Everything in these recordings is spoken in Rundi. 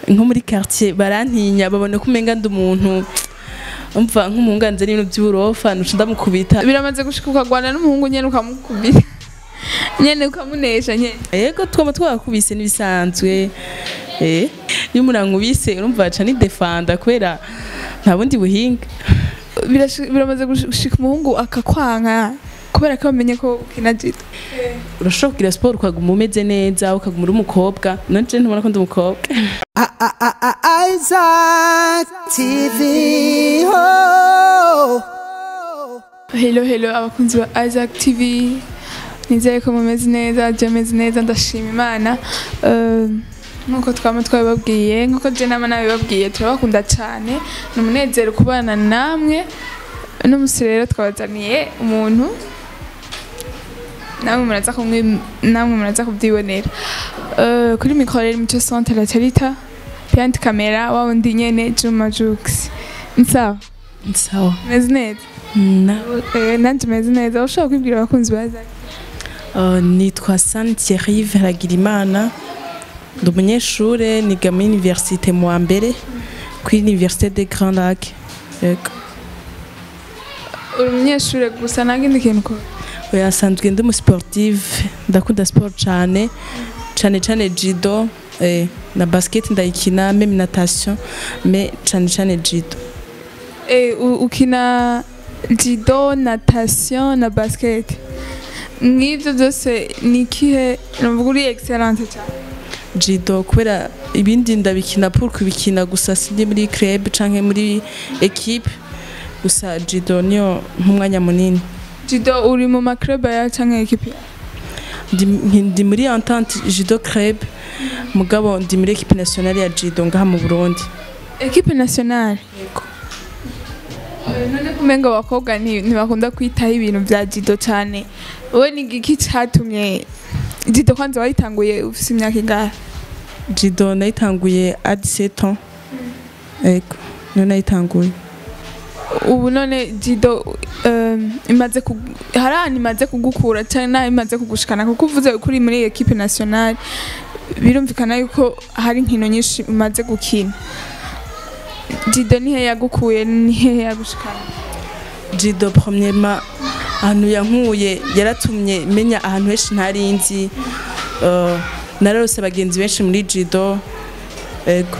Nko muri quartier barantinya, babona ko umenga ndi umuntu umva nk'umuhunganze n'ibintu by'uburofa, nuca ndamukubita. Biramaze gushika ukagwana n'umuhungu nyene, ukamukubita nyene, ukamunesha nyene? Yego, twaba twakubise n'ibisanzwe. Iyo umuntu ankubise, urumva aca nidefanda kubera nta bundi buhinga. Biramaze gushika umuhungu akakwanka kubera ko bamenye ko ukina judo? Urashobora kugira siporo ukaguma umeze neza, ukaguma uri umukobwa. None je ntubona ko ndi umukobwa? Isaac TV. Oh. Hello, hello abakunzi ba Isaac TV, nizere ko mumeze neza. Je meze neza, ndashima Imana. Nkuko twama twabibabwiye, nkuko je nama nabibabwiye, turabakunda cyane. Ni umunezero kubana namwe. Uno musi rero twabazaniye umuntu, namwe muraza kubyibonera. Kuri micro rero Mico Centre la Charita, behind camera wa wundi nyene Juma Jux. Nsawa? Sawa. Meze neza? Na. Nanje meze neza. Ushobora kwibwira abakunzi ba Isaac? Nitwa San Thierry Veragirimana, ndi umunyeshure, niga muri université mu wa mbere kuri Université des Grands Lacs. Yego. Uri umunyeshure gusa, nta kindi kintu ukora? Oya, nsanzwe ndi umu sportive, ndakunda sport cane cane cane judo, na basket ndayikina, même natation, mais cane cane judo. Ukina judo, natation na basket. Mw'ivyo byose ni ikihe nuvuga uri excellente cyane? Judo, kubera ibindi ndabikina pour kubikina gusa, sindi muri club canke muri équipe. Gusa judo niyo nk'umwanya munini. Judo uri mu ma club ya canke équipe ya? Ndi muri Entente Judo Club, mugabo ndi muri équipe nationale ya judo ngaha mu Burundi. Équipe nationale? None kumenga abakobwa ntibakunda kwitaho ibintu vya judo cyane, wowe ni igiki catumye judo? Kwanza wayitanguye ufise imyaka ingahe? Judo nayitanguye à 17 ans. Ego, niyo nayitanguye. Ubu none judo imaze hari ahantu imaze kugukura cyane naho imaze kugushikana? Kuko uvuze ko uri muri équipe nationale, birumvikana yuko hari inkino nyinshi umaze gukina. Judo nihe yagukuye, nihe yagushikana? Judo, premièrement, ahantu yankuye, yaratumye menya ahantu henshi ntari nzi. Nararose abagenzi benshi muri judo. Ego,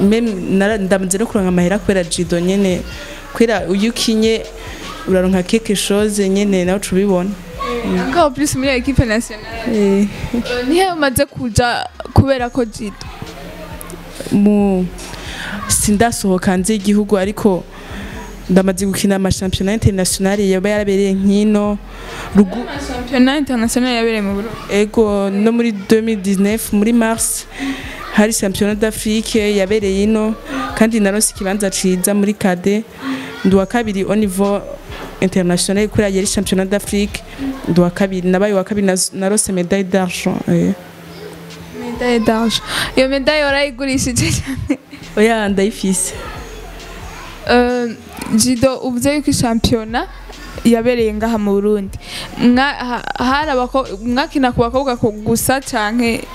même ndamaze no kuronka amahera kubera judo nyene, kubera iyo ukinye uraronka quelque chose nyene, nawe uca ubibona. Encore plus muri équipe nationale. Nihe umaze kuja kubera ko judo? Mu sindasohoka hanze y'igihugu, ariko ndamaze gukina amashampiyona international yaba yarabereye nkino rugu. Championnat international yabereye mu Burundi? Ego, no muri 2019 muri mars hari championnat d'Afrique yabereye ino, kandi naronse ikibanza ciza muri cadet, ndi uwa kabiri au niveau international. Kuri yari championnat d'Afrique, ndi uwa kabiri, nabaye uwa kabiri, narose médaille d'argent. Médaille d'argent, iyo médaille warayigurishije cyane? Oya, ndayifise. Judo, uvuze yuko shampiyona yabereye ngaha mu Burundi. Hari mwakina ku bakobwa gusa canke?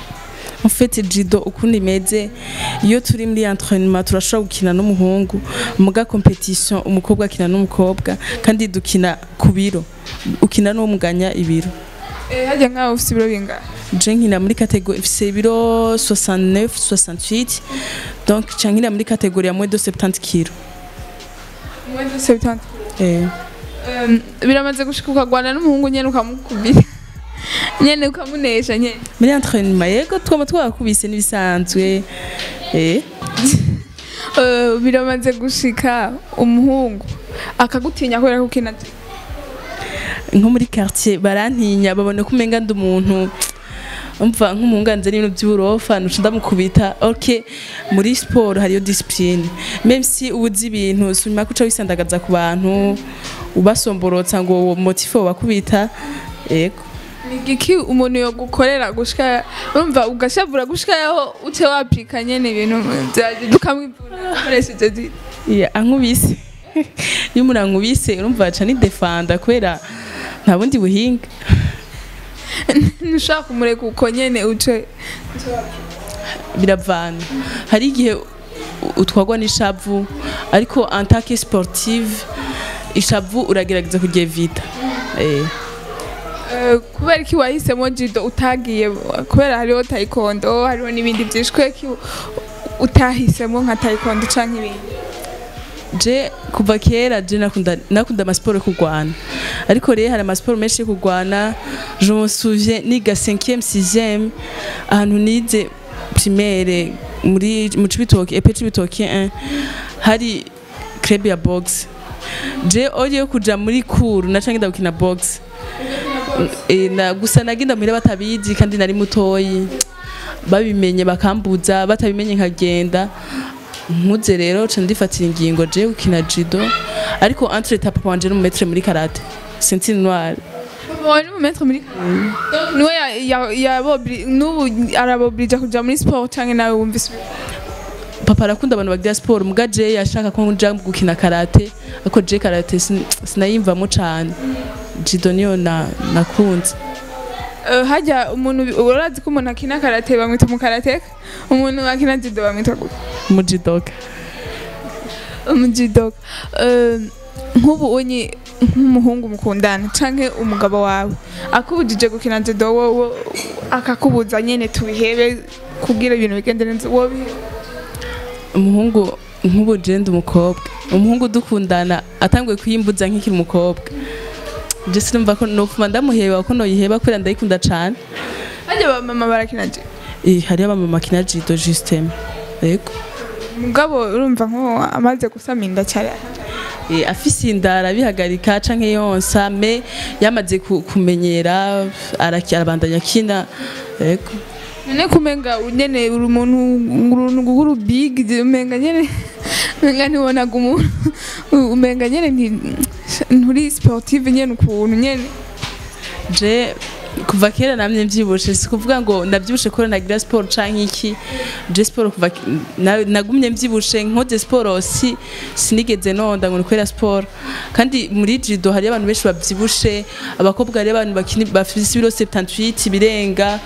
En fait, judo ukuntu imeze, iyo turi muri entraînement turashobora gukina n'umuhungu, muga compétition umukobwa akina n'umukobwa, kandi dukina ku biro, ukina n'uwo muganya ibiro. Harya nkawe ufise ibiro bingahe? Je nkina muri catégorie, mfise ibiro 69, 68, donc ca nkina muri catégorie ya moins de 70 kilo. Moins de 70? Eh. Biramaze gushika ukagwana n'umuhungu nyene, ukamukubita nyene, ukamunesha nyene? Muri entraînement, yego, twama twakubise n'ibisanzwe. Biramaze gushika umuhungu akagutinya kubera ko ukina? Nko muri quartier barantinya, babona ko umenga ndi umuntu umva nk'umuhunganze n'ibintu by'uburofa, nuca ndamukubita. Ok, muri sport hariyo discipline, même si ubuzi ibintu suma kuca wisandagaza ku bantu ubasomborotsa ngo uwo motif bakubita. Yego. Ni igiki umuntu yogukorera gushika urumva ugashavura, gushika yaho uce wapika nyene ibintu vya ukamwivuna ukoresheje judo? Yeah, ankubise, iyo umuntu ankubise, urumva aca nidefanda kubera nta bundi buhinga. Ntushobora kumureka uko nyene uce? Biravana, hari igihe utwagwa n'ishavu, ariko en tant que sportive ishavu uragerageza kuryevita. Kubera iki wahisemo judo utagiye, kubera hariho taekwondo, hariho n'ibindi byinshi, kubera iki utahisemo nka taekwondo canke ibindi? Je kuva kera je nakunda amasiporo yo kurwana, ariko rero hari amasiporo menshi yo kurwana. Je me souviens niga 5e 6e, ahantu nize primaire muri mu Cibitoke, EP Cibitoke 1, hari club ya boxe. Je au lieu yo kuja muri cours naca ngenda gukina boxe. Na gusa nagenda muhira batabizi kandi nari mutoyi, babimenye bakambuza, batabimenye nkagenda. Nkuze rero ca ndifatira ingingo je gukina judo, ariko entre temps papa wanje n'umu maître muri karate, ceinture noire. Papa wawe ni maître muri, donc niwe n'ubu arabobrija kuja muri sport, canke nawe wumvise? Papa arakunda abantu bagira sport, muga je yashaka ko nja gukina karate, ariko je karate sinayimvamo cane, judo niyo nakunze. Harya umuntu, urazi ko umuntu akina karate bamwita umukarateka, umuntu akina judo bamwita gute? Umujudoka. Umujudoka. Nk'ubu unyi nk'umuhungu mukundana canke umugabo wawe akubujije gukina judo, wowe akakubuza nyene tubihebe kugira ibintu bigende neza, wowe? Umuhungu, nk'ubu je ndi umukobwa, umuhungu dukundana atanguye kuyimbuza nk'ikiri umukobwa, je sinumva ko nofuma ndamuheba, ko noyiheba kubera ndayikunda cane. Harya ba mama barakina judo? Hariyo abamama bakina judo justement, yego. Mugabo urumva nko amaze gusama inda cyane? Afise inda arabihagarika canke yonsa, mais yamaze kumenyera arabandanya akina, yego. None kumenga nyene uri umuntu uruntu rw'uru big, umenga nyene, umenga ntibonaga umuntu, umenga nyene nturi sportive nyene ukuntu nyene. Je kuva kera namye mvyibushe, si kuvuga ngo ndavyibushe kubera nagira sport canke iki. Je sport kuva nagumye mvyibushe, nkoze sport si sinigeze nonda ngo ni kubera sport. Kandi muri judo hari abantu benshi bavyibushe, abakobwa hari abantu bakini bafise ibiro 78 birenga,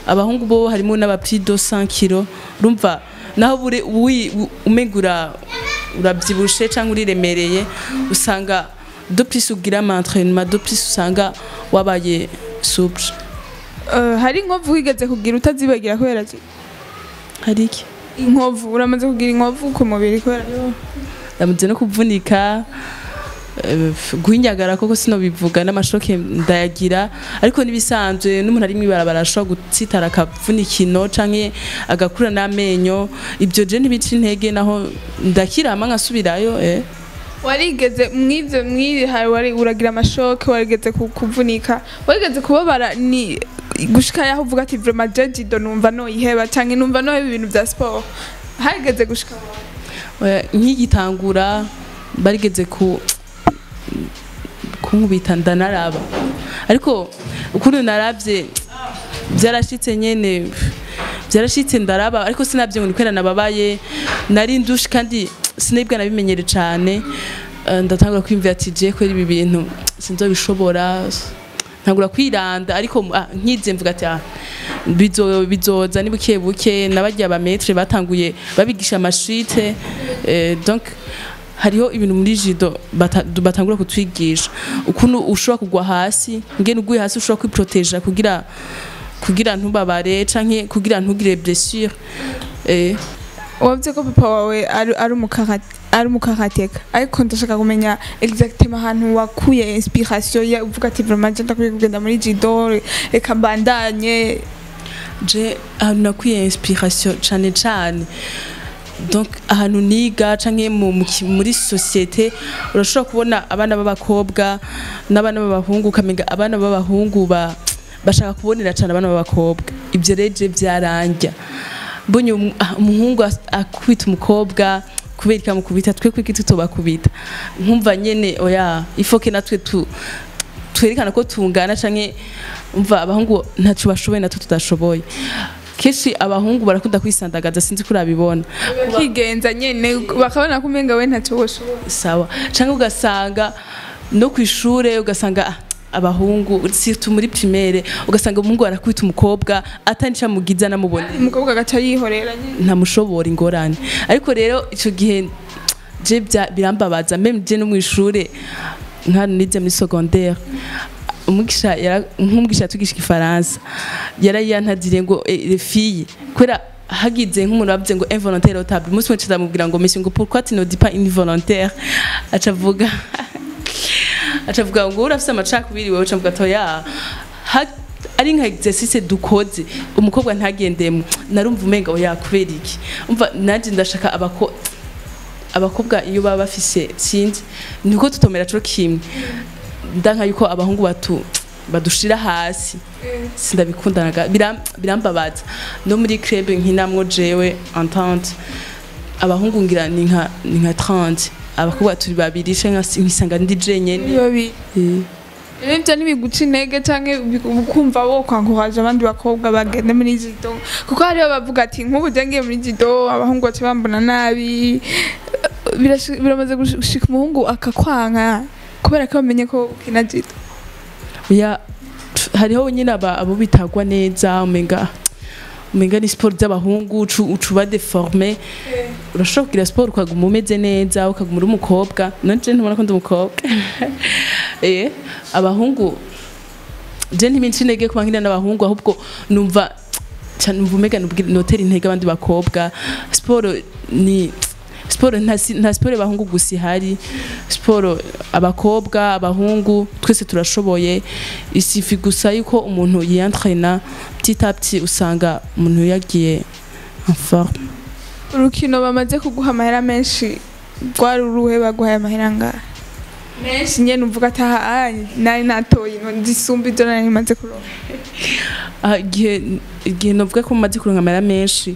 abahungu bo harimo n'aba plus de 100 kilo. Urumva naho bure umengura uravyibushe canke uriremereye, usanga de plus ugira ama entraînement, de plus usanga wabaye souple. Hari inkovu wigeze kugira utazibagira kubera ki? Hari iki? Inkovu, uramaze kugira inkovu ku mubiri kubera? Ndamaze no kuvunika, guhinyagara koko sinobivuga, n'amashoke ndayagira, ariko nibisanzwe n'umuntu ari mw'ibarabara ashobora gutsitara akavunika ino canke agakura n'amenyo. Ibyo je ntibica intege, naho ndakirama nkasubirayo. Warigeze mw'ivyo mwiri hari wari uragira amashoke, warigeze kuvunika, warigeze kubabara ni gushika yaho uvuga ati vraiment je judo numva noyiheba, canke numva noheba ibintu vya sport, harigeze gushika? Oya, nkigitangura barigeze ku kunkubita ndanaraba, ariko ukuntu naravye byarashitse nyene, byarashitse ndaraba, ariko sinavye ngo ni kubera nababaye, nari ndushe kandi sinibwa nabimenyere cane. Ndatangura kwiyumvira ati je kwera ibi bintu sinzobishobora, ntangura kwiranda, ariko nkize mvuga ati bizoza ni buke buke. Nabarya ba maître batanguye babigisha amashite, donc hariho ibintu muri judo batangura kutwigisha ukuntu ushobora kugwa hasi, ngene uguye hasi ushobora kwiproteja kugira ntubabare canke kugira ntugire blessure. Wavuze ko papa wawe ari umukarateka, ariko ndashaka kumenya exactement ahantu wakuye inspiration ya uvuga ati vraiment je ndakwiye kugenda muri judo, reka mbandanye. Je ahantu nakuye inspiration cane cane, donc ahantu niga canke muri société, urashobora kubona abana b'abakobwa n'abana b'abahungu, ukamenga abana b'abahungu bashaka kubonera cane abana b'abakobwa. Ivyo rero je vyarandya, mbonye umuhungu akubita umukobwa, kubera ikamukubita, twe kwiki tutobakubita? Nkumva nyene oya, ifoke natwe twerekana ko tungana, canke umva abahungu ntaco bashoboye natwe tudashoboye. Kenshi abahungu barakunda kwisandagaza, sinzi ko urabibona. Bakigenza nyene bakabona ko umenga we ntacyo woshobora. Sawa, canke ugasanga no kwishure ugasanga Abahungu, surtout muri primaire, ugasanga umuhungu arakubita umukobwa atanica mugiza namubone. Umukobwa agaca yihorera nyine. Ntamushobora, ingorane. Ariko rero ico gihe je birambabaza. Même je no mwishure, nka nize muri secondaire, umwigisha nk'umwigisha yatugisha igifaransa yarayantaziriye ngo les filles, kubera hagize nk'umuntu bavuze ngo involontaire au table. Umunsi umwe ndamubwira ngo: "Monsieur," ngo, "pourquoi tu ne dis pas involontaire?" Aca avuga ngo: "Urafise amacakubiri wewe." Aca avuga ya ari nka exercice dukoze, umukobwa ntagendemo. Narumva umenga oya, kubera iki? Umva, nanje ndashaka abakobwa iyo baba bafise, sinzi niko tutomera co kimwe. Ndanka yuko abahungu badushira hasi, sindabikundanaga, birambabaza. No muri club nkinamwo jewe, entente, abahungu ngira ni nka 30, abakobwa turi babiri canke nkisanga ndi jenyene. Babiri. Rero ibyo ntibiguca intege canke ukumva wo kwankuraje abandi bakobwa bagenda muri judo? Kuko hariho bavuga ati: "Nk'ubu je ngiye muri judo, abahungu baca bambona nabi." Biramaze gushika umuhungu akakwanka kubera ko bamenye ko ukina judo? Oya, hariho nyine abo bitagwa neza, umenga ni sport z'abahungu, ucu uba déformé. Urashobora kugira sport ukaguma umeze neza, ukaguma uri umukobwa. Nanje ntubona ko ndi umukobwa. Abahungu je ntibinca intege kuba nkina n'abahungu, ahubwo numva cyane, numva umega notera intege abandi bakobwa. Sport ni sport, nta sport y'abahungu gusa ihari. Sport abakobwa, abahungu, twese turashoboye. Il suffit gusa yuko umuntu yientraîna petit à petit, usanga umuntu yagiye en forme. Urukino bamaze kuguha amahera menshi rwari uruhe? Baguhaye amahera angahe menshi nyene uvuga ati: "Aha nari natoye zisumba ibyo nari maze kuronka"? Ah, igihe novuga ko maze kuronka amahera menshi,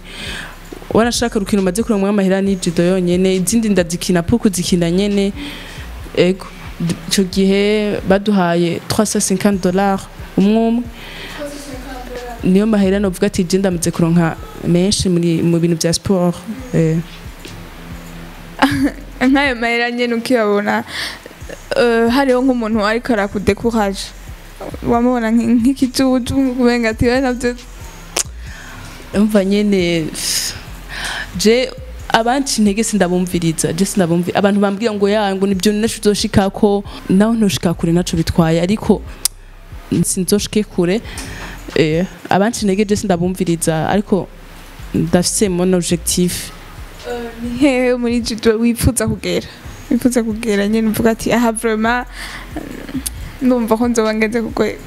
warashaka urukino maze kuronka amahera ni judo yonyene. Izindi ndazikina pour kuzikina nyene. Ego, ico gihe baduhaye $350 umwe umwe. Niyo mahera novuga ati je ndamaze kuronka menshi muri mu bintu vya sport. Nk'ayo mahera nyene ukiyabona, hariho nk'umuntu ariko arakudekuraje, wamubona nk'ikijuju, kumenga ati: "We navyo"? Umva nyene, je abanci intege sindabumviriza. Je sindabumvira abantu bambwira ngo ya ngo nibyo naco uzoshikako. Naho ntoshika kure naco bitwaye, ariko sinzoshike kure. Abanci intege je sindabumviriza, ariko ndafise mon objectif. Ni hehe muri judo wifuza kugera nyene uvuga ati: "Aha vraiment ndumva ko nzoba ngeze ku rwego"?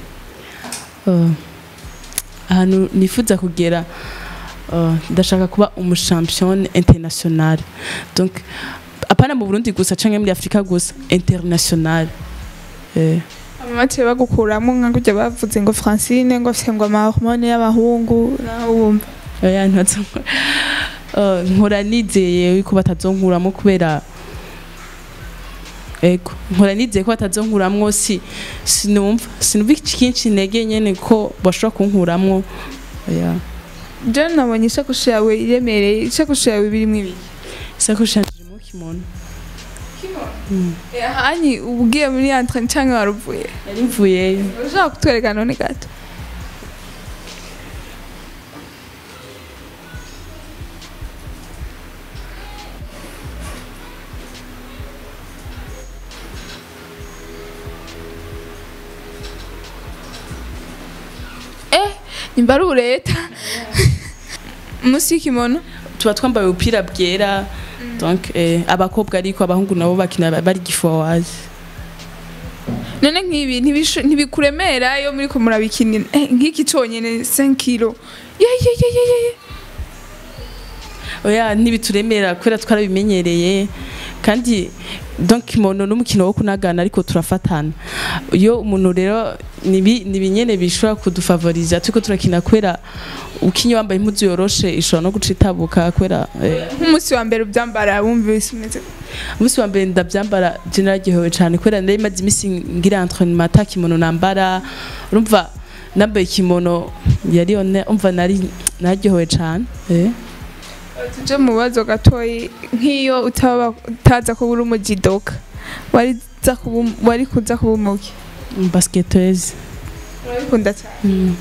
Ahantu nifuza kugera, ndashaka kuba umuchampionne international. Donc apana mu Burundi gusa canke muri Afrika gusa, international. Amace bagukuramo nka kurya bavuze ngo Francine ngo afise ngo amahormone y'abahungu, nawe wumva? Oya, nkora nizeye yuko batazonkuramo, kubera ego nkora nizeye ko batazonkuramwo. Sinumva ikinshi intege nyene ko bashobora kunkuramwo. Oya. Je nabonye isakoshi yawe iremereye. Isakoshi yawe birimo ibiki? Isakoshi yanje irimo kimono. Hanyi ugiye muri entraînement canke waruvuye? Nari mvuyeyo. Ushaka kutwereka none gato? Nimba ari ureta munsi y'ikimono? Tuba twambaye ubupira bwera, donc abakobwa, ariko abahungu nabo bakina bari gifowazi. None nk'ibi ntibikuremera iyo muriko murabikinira? Nk'iki conyene 5 kilo, ye ye ye ye ye! Oya, ntibituremera kubera twarabimenyereye. Kandi donc kimono n'umukino wo kunagana, ariko turafatana. Iyo umuntu rero nibi nyene bishobora kudufavoriza turiko turakina, kubera ukinye wambaye impuzu yoroshe ishobora no guca itabuka kubera. Nk'umunsi wa mbere ubyambara wumvise umeze? Umunsi wa mbere ndabyambara, je nararyohewe cane kubera nari maze imisi ngira entraînement ata kimono nambara. Urumva nambaye kimono yari one, umva nari naryohewe cane. Tuje mu bibazo gatoyi. Nk'iyo utaba utaza kuba uri umujidoka, wari kuza kuba umuki? Basketteuse. Urabikunda cyane.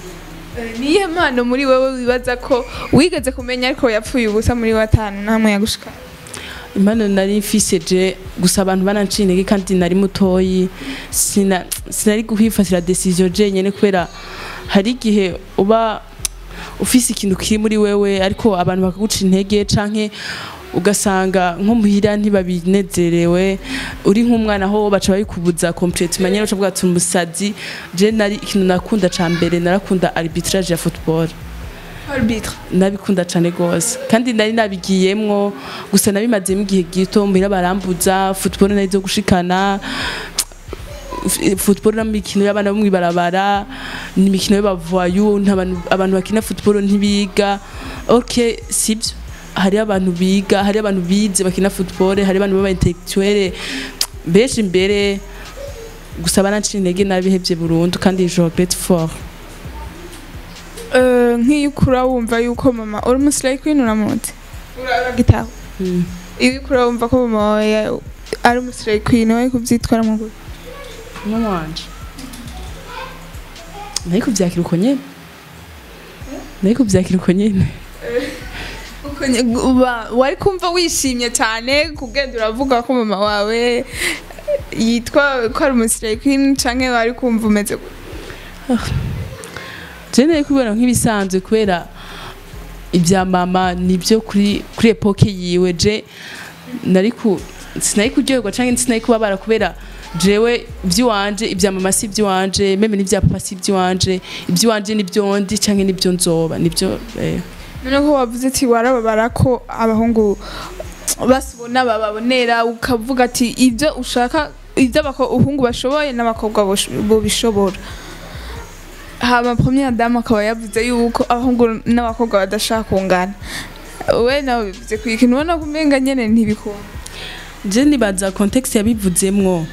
Niyihe mpano muri wewe wibaza ko wigeze kumenya ariko yapfuye ubusa muri watanu namwe yagushika? Impano nari mfise je, gusa abantu bananciye intege kandi nari mutoyi, sinari guhifatira décision je nyene, kubera hari igihe uba ufise ikintu kiri muri wewe ariko abantu bakaguca intege, canke ugasanga nko muhira ntibabinezerewe, uri nk'umwana ho baca babikubuza complètement nyene, baca bavuga ati umusazi. Je nari ikintu nakunda ca mbere, narakunda arbitrage ya football. Arbitre? Nabikunda cane gose kandi nari nabigiyemwo, gusa nabimazemo igihe gito, muhira barambuza. Football nari zo gushikana football n'imikino y'abana bo mw'ibarabara, ni imikino y'aba voyous, abantu bakina football ntibiga. OK, sibyo, hari abantu biga, hari abantu bize bakina football, hari abantu baba intellectuel benshi imbere. Gusa baranciye intege, nabihevye burundu kandi je regrette fort. Nk'iyo ukura wumva yuko mama uri umu slay queen, uramuzi, uragitaho, iyo ukura wumva ko mama wawe ari umu slay queen, wowe kuvyitwaramo gute? Mama wanje nari kuvyakira uko nyene, nari kuvyakira uko nyene. Wari kumva wishimye cyane kugenda uravuga ko mama wawe yitwa ko ari umu slay queen, canke wari kumva umeze gute? Je nari kubibona nk'ibisanzwe, kubera ibya mama nibyo kuri époque yiwe. Je nari ku sinari kuryoherwa canke sinari kubabara, kubera jewe iby'iwanje, ibya mama si iby'iwanje, même n'ibya papa si iby'iwanje. Iby'iwanje nibyo ndi canke nibyo nzoba nibyo. None ko wavuze ati warababara ko abahungu basubona bababonera, ukavuga ati ibyo ushaka, ibyo abahungu bashoboye n'abakobwa bobishobora, hama première dame akaba yavuze yuko abahungu n'abakobwa badashaka kungana, we nawe bivuze ku ikintu ubona ko umenga nyene ntibikunda? Je nibaza contexte yabivuzemwo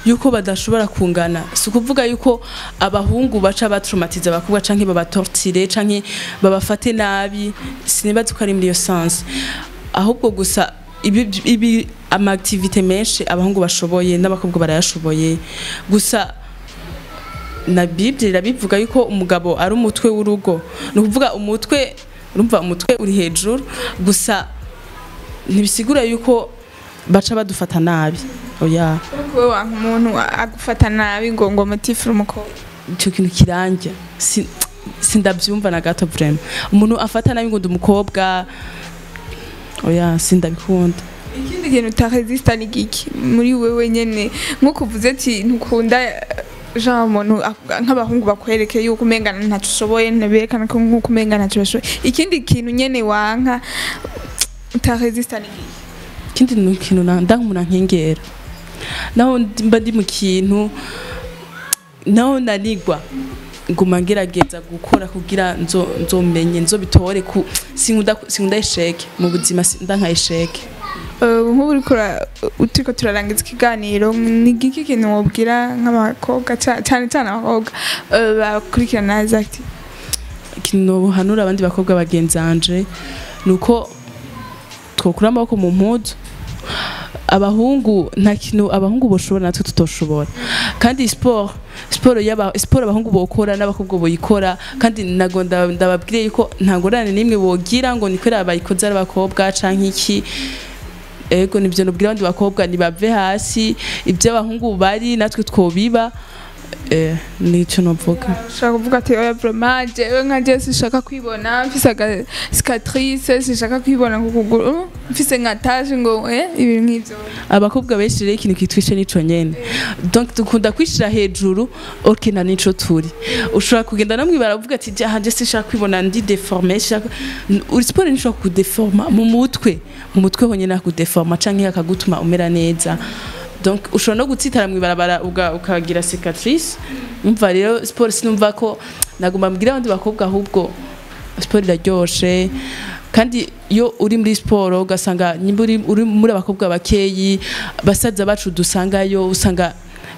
yuko badashobora kungana, si ukuvuga yuko abahungu baca batraumatiza abakobwa canke babatortire canke babafate nabi. Sinibaza ko ari muri iyo sens, ahubwo gusa ibi ama activité menshi abahungu bashoboye n'abakobwa barayashoboye. Gusa na Bible irabivuga yuko umugabo ari umutwe w'urugo, ni ukuvuga umutwe, urumva umutwe uri hejuru. Gusa ntibisigura yuko baca badufata nabi, oya. Wowe wanka umuntu agufata nabi ngo motif uri umukobwa? Icyo kintu kiranja. Sindabyumva na gato vraiment, umuntu afata nabi ngo ndi umukobwa, oya, sindabikunda. Ikindi kintu utaresista ni giki muri wewe nyene? Nk'uko uvuze ati ntukunda genre umuntu nk'abahungu bakwereke yuko umenga ntacyo ushoboye, ntiberekana ko nk'uko umenga ntacyo bashoboye. Ikindi kintu nyene wanka utaresista ni giki? Ikindi ni ikintu nda umuntu ankengera, naho mba ndi mu kintu, naho nanigwa, nguma ngerageza gukora kugira nzomenye nzobitore. Ku sinkunda échec mu buzima, nda nka échec. Nk'ubu turiko turarangiza ikiganiro, ni giki kintu wobwira nk'abakobwa, cyane cyane abakobwa bakurikirana Isaac TV? Ikintu hanura abandi bakobwa bagenzanje ni uko twokura amaboko mu mpuzu. Abahungu nta kintu abahungu boshobora natwe tutoshobora, kandi siporo abahungu bokora n'abakobwa boyikora. Kandi nago ndababwire yuko nta ngorane n'imwe bogira ngo ni kubera bayikoze ari abakobwa canke iki. Ego, nivyo nobwira abandi bakobwa, nibave hasi, ibyo abahungu bari natwe twobiba. Nico novuga. Ushaka kuvuga ati oya, vraiment jewe nka jewe sinshaka kwibona mfise aga cicatrice, sinshaka kwibona ku kuguru mfise nka tache, ngo ibintu nk'ivyo. Abakobwa benshi rero ikintu kitwishe nico nyene, donc dukunda kwishira hejuru, ok, na nico turi. Ushobora kugenda no mwibara uvuga ati jya hanje sinshaka kwibona ndi déformé, uri siporo nishobora kudeforma mu mutwe, mu mutwe honyene akudeforma canke akagutuma umera neza. Donc ushobora no gutsitara mw'ibarabara ukagira cicatrice. Umva rero, siporo sinumva ko nagomba mbwira abandi bakobwa, ahubwo siporo iraryoshe. Kandi iyo uri muri siporo ugasanga nimba uri muri abakobwa bakeyi, basaza bacu dusangayo, usanga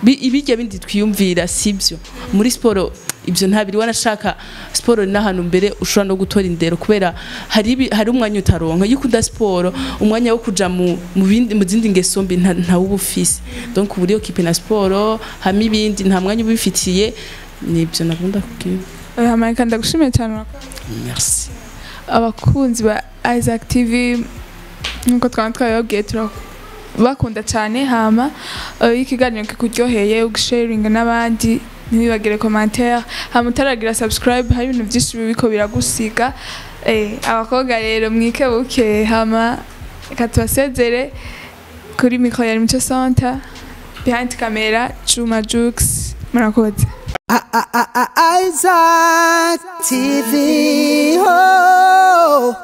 ibirya bindi twiyumvira sibyo muri siporo. Ibyo ntabiri. Wanashaka siporo ni n'ahantu mbere ushobora no gutora indero, kubera hari umwanya utaronka. Iyo ukunda siporo, umwanya wo kuja mu bindi, mu zindi ngeso mbi ntawuba ufise. Donc uba uri occupé na siporo, hama ibindi nta mwanya ubifitiye. Nibyo nagomba kubwira. Hama reka ndagushimiye cyane, urakoze. Merci. Abakunzi ba Isaac TV, nkuko twaba twabibabwiye, turabakunda cyane. Hama iyo ikiganiro kikuryoheye, ugisharinga n'abandi, ntiwibagire commentaire. Hama utaragira subscribe, hari ibintu byinshi bibiko biragusiga. Abakobwa rero mwikebuke. Hama reka tubasezere. Kuri micro ya Mico Center, behind camera Juma Jux. Murakoze. Isaac TV. Oh.